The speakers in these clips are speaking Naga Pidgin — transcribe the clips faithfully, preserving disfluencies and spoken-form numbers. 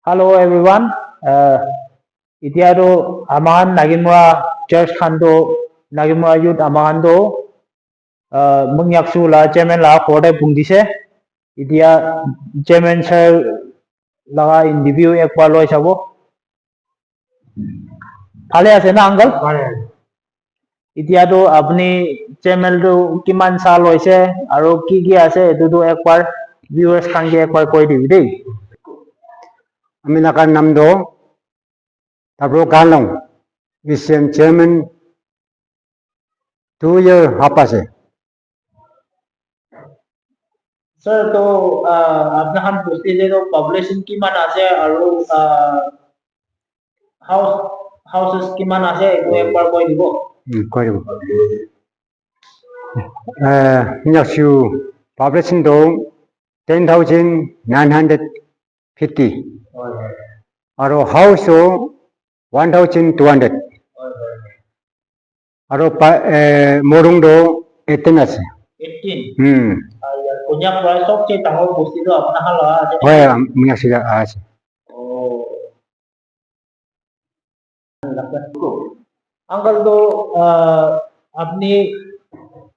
Hello everyone. Uh, Etia tu aman Nagimura church khan tu Nagimura youth aman tu uh, Mungyaksu la chairman la khor te pung dise. Etia chairman sir laga interview ek bar loi sabo. Phale ase na uncle? Etia tu apni channel tu kiman sal hoise aru ki ki ase etu tu ek bar viewers khan ke ek bar koi dibi dei. Ami laga nam tu Tabro Ganlong, Christian chairman, two year half ase. Sir, to uh, apna khan bosti te to population kiman ase aru uh, house houses kiman ase etu ek bar koi dibo. Hmm, koi dibo. Uh, Nyakshu population to ten thousand nine hundred fifty. Aru house to one thousand two hundred. Aru pa, eh, morung do eighteen ase. Eighteen. Hmm. Konyak pora sobse dangor bosti to apna khan laga ase. Hoi, am-, Nyakshu laga ase. Oh. Uncle to uh, apni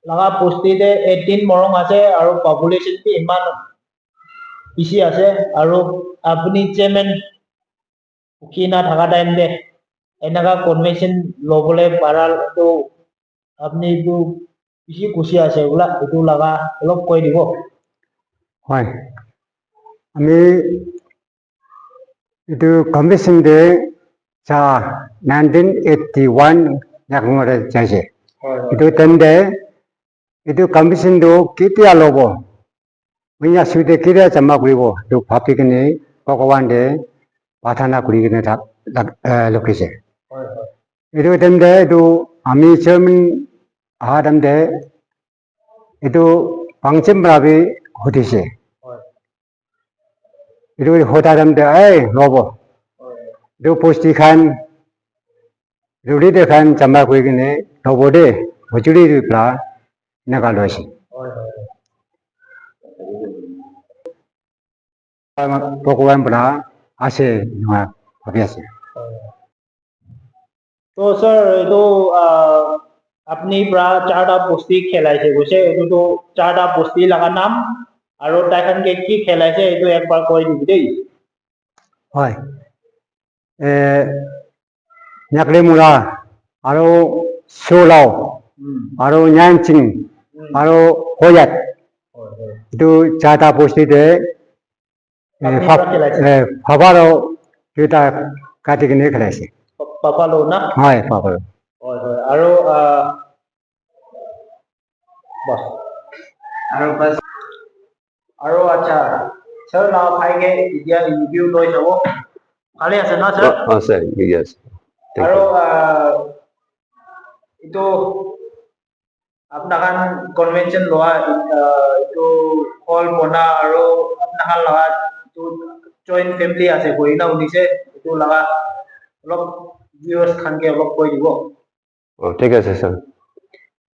laga bosti te eighteen morung ase aru population bi iman bishi ase aru apni chairman ukhi na thaka time te enaka convention lobole para tu apni tu bishi khushi ase bula etu laga olop koi dibo. Hoi, ami etu convention te cha nineteen eighty one yak ngore chaise. Etu time te etu convention tu ketia lobo? Minya sui te ketia jama kuribo? Etu bhabi kene Bhagavan te prarthana kuri kene thak, thak, eh, lokise. Etu time te etu ami chairman aha time te etu pangchem para bi hudise. Etu hoda time te, "Ei, lobo. Etu bosti khan, etu leader khan jama kuri kene lobo de, hujuri de pra," eneka loise. Bhagwan pra ase, eneka bhabi ase. To sir, etu ah, apni pra charta bosti khelaise koise, etu to charta bosti laga naam aru tai khan ke ki khelaise etu ek bar koi dibi dei. Hoi. Eh, Nyakle Mura, aru Solao, aru Nyanching, aru Hoyat. Etu charta bosti te Eh, Apni pap-, pra khelaise? Eh, papa ro duita kati kene khelaise. Pa-, papa lo na? Hoi, papa ro. Hoi, hoi. Aru, ah, bas. Aru bas. Aru acha, sir la bhai ke etia interview loi jabo. Bhale ase na, sir? Ah, ah, sir, yes. Thank you. Aru, ah, itu Apna khan convention loa, ah, etu hall bona aru apna khan laga etu joint family ase koina hunise, etu laga olop viewers khan ke olop koi dibo. Oh, thik ase, sir.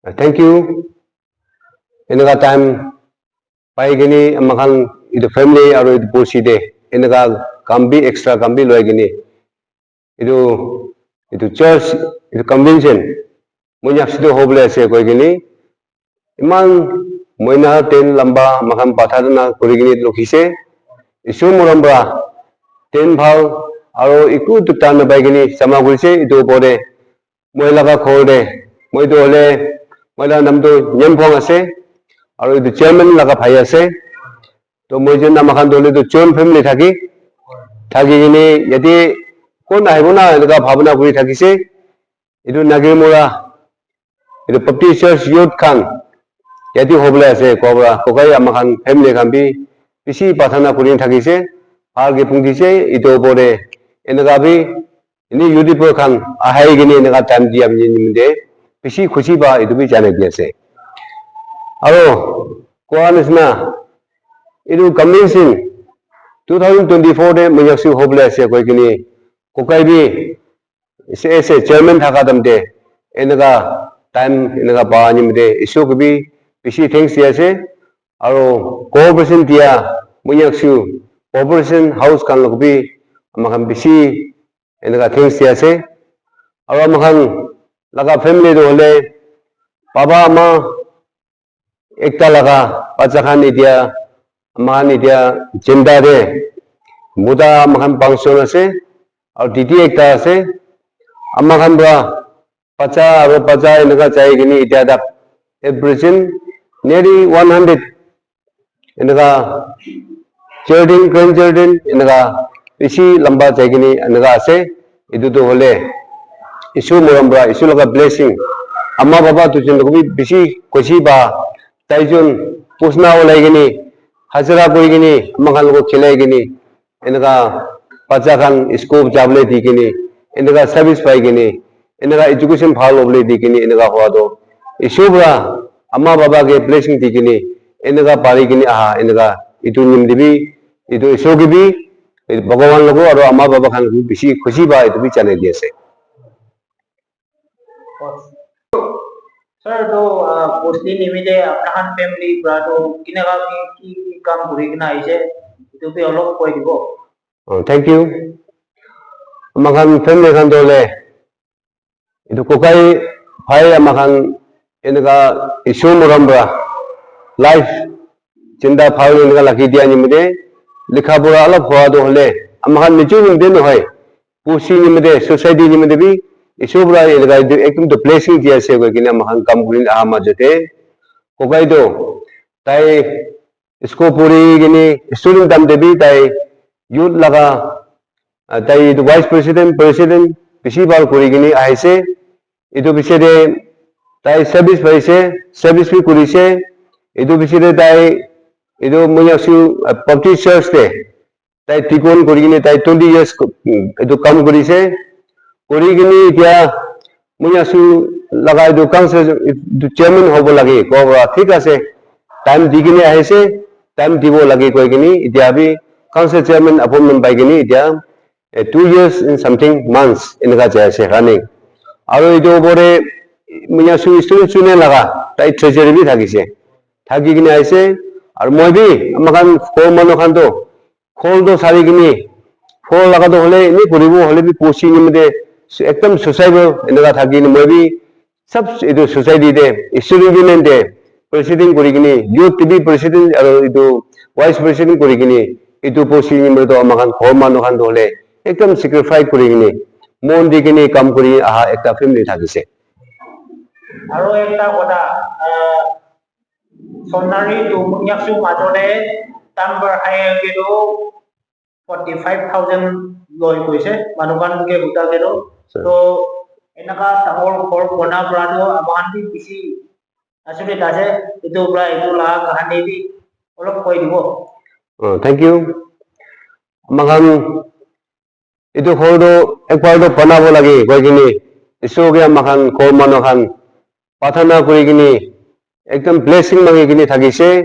Uh, thank you. Eneka time pai kene ama khan etu family aru etu bosti te eneka kam bi extra kam bi loi kene etu, etu church, etu convention, moi nyak situ hobole ase koi kene, iman moina ten lamba makhan patha na kuri kene rukhi se. Isu morom pra ten bhal aro iku tukta napai kene jama kuri se. Etu opor te moi laga ghor te, moi tu hole, moi laga nam tu Nyemphong ase, aro etu chairman laga bhai ase. To moi jun ama khan dole to joint family thaki, thaki kene yate kon ahibo na eneka bhabna kuri thakise. Etu Nagirmura, etu Baptist Church youth khan yate hobole ase, koa para kokai ama khan family khan bi bishi prarthana kuri thakise, bhal ke phung dise, etu opor te eneka bi Ini youth people khan ahai kene eneka time dia nimite bishi khushi pa etu bi janai di ase. Aro koa nisna etu convention two thousand twenty-four te Monyakshu hobole ase koi kene kokai bi ase chairman thaka time te eneka time eneka pa nimite Isor ke bi bishi thanks di ase. Aro cooperation dia Monyakshu cooperation house khan log bi ama khan bishi eneka thanks di ase. Aru ama khan laga family tu hoile baba ama ekta laga bacha khan etia ama khan etia chinta te muda ama khan pangshon ase aru didi ekta ase ama khan para bacha aru bacha eneka jai kene etia tak at present nearly one hundred eneka children grandchildren eneka bishi lamba jai kene eneka ase. Etu tu hoile isu morom para isu laga blessing ama baba tu jin bi bishi khushi pa tai jun pusna ulai kene hajira kuri kene ama khan logot khilai kene eneka bacha khan school jabole di kene eneka service pai kene eneka education bhal hobole di kene eneka hua tu isu para ama baba ke blessing di kene eneka pari kene aha eneka etu nimti bi etu isu ke bi Bhagavan logo aru ama baba khan ke bi bishi khushi pa etu bi janai di ase. Sir, to uh, posti nimite apna khan family pra to kinaka ki ki ki kam kuri kena aise, etu bi olop koi dibo. Oh, thank you. Ama khan family khan to le etu kokai bhai ama khan eneka isu morom pra life chinta bhal eneka lagi dia nimite likha pura olop hoa to hole ama khan nichu nimite nohoi pusi nimite society nimite bi isu pra eneka etu ekdum to blessing dia ase koi kena ama khan kam kuri aha majute kokai to tai school puri kene student time te bi tai youth laga ah, tai etu vice president president bishi bhal kuri kene ahise. Etu piche te tai service paise, service bi kurise. Etu piche te tai etu Monyakshu ah, Baptist Church te tai deacon kuri kene tai twenty years ko- mm, etu kam kurise. Kuri kene etia Monyakshu laga etu council etu chairman hobo lage koa para thik ase. Time di kene ahise, time dibo lage koi kene etia bi council chairman appointment pai kene etia eh, two years in something months eneka jai ase running. Aru etu opor te Monyakshu student union laga tai treasury bi thakise. Thaki kene ahise. Aru moi bi ama khan ghor manu khan to khol to sari kene khol laga to hole eni kuribo hole bi pusi nimite ekdum sociable eneka thaki kene moi bi sab etu society te student union te president kuri kene youth te bi president aru etu vice president kuri kene etu pusi nimite to ama khan ghor manu khan to hole ekdum sacrifice kuri kene mon di kene kam kuri aha ekta family thakise. Aru ekta kotha, ah, Sonari to Monyakshu majo te tambar higher ke to forty five thousand loi koise manu khan ke buta ke to. Sir. To enaka dangor ghor bona pora to ama khan bi bishi asurit ase. Etu pra etu la kahani bi olop koi dibo. Oh, thank you. Ama khan etu ghor tu ekbar tu banabo lage koi kene Isor ke ama khan ghor manu khan prarthana kuri kene ekdum blessing mangi kene thakise.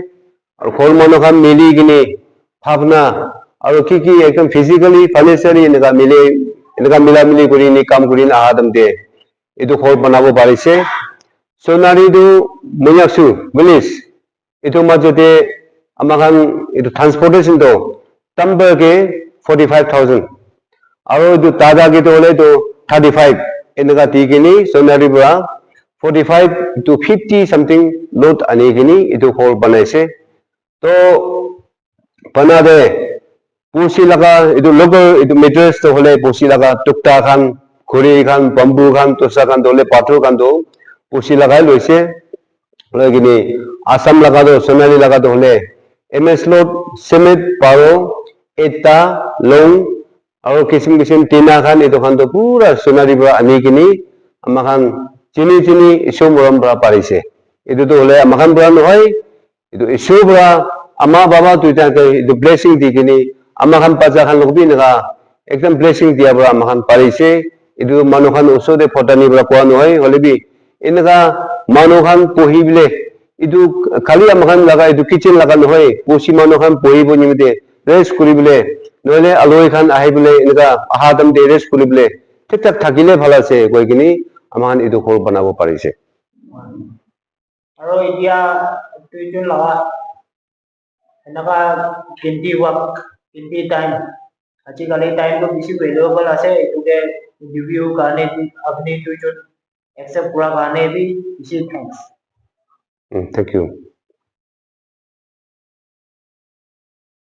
Aru ghor manu khan mili kene bhabna aru ki ki ekdum physically financially eneka mili eneka mila mili kuri kene kam kuri kene aha time te etu ghor banabo parise. Sonari tu Monyakshu village etu majo te ama khan etu transportation to tambar ke forty five thousand aru etu dada ke to hole to thirty five eneka di kene Sonari para forty five to fifty something load ani kene etu ghor banaise. To bana te pusi laga etu local etu materials to hole pusi laga tukta khan khuri khan bamboo khan tosa khan to hole pathor khan to pusi lagai loise. Loi kene Assam laga to Sonari laga to hole M S load cement baro etta long aru kisim kisim tina khan etu khan to pura Sonari para ani kene ama khan chini chini Isor morom para parise. Etu to hole ama khan para nohoi, etu Isor para ama baba duita ke etu blessing di kene ama khan bacha khan log bi eneka ekdum blessing dia para ama khan parise. Etu manu khan usor te photani para koa nohoi, hole bi eneka manu khan bohi bole etu khali ama khan laga etu kitchen laga nohoi, bosi manu khan bohi bo nimite rest kuri bole nohole aloi khan ahi bole eneka aha time te rest kuri bole thik thak thakile bhal ase koi kene ama khan etu ghor banabo parise. Aro etia duijon laga enaka ginti work, ginti time Ajikali time tu bishi valuable ase, etu ke interview karne bi apni duijon accept kura karne bi bishi thanks. Mm, thank you.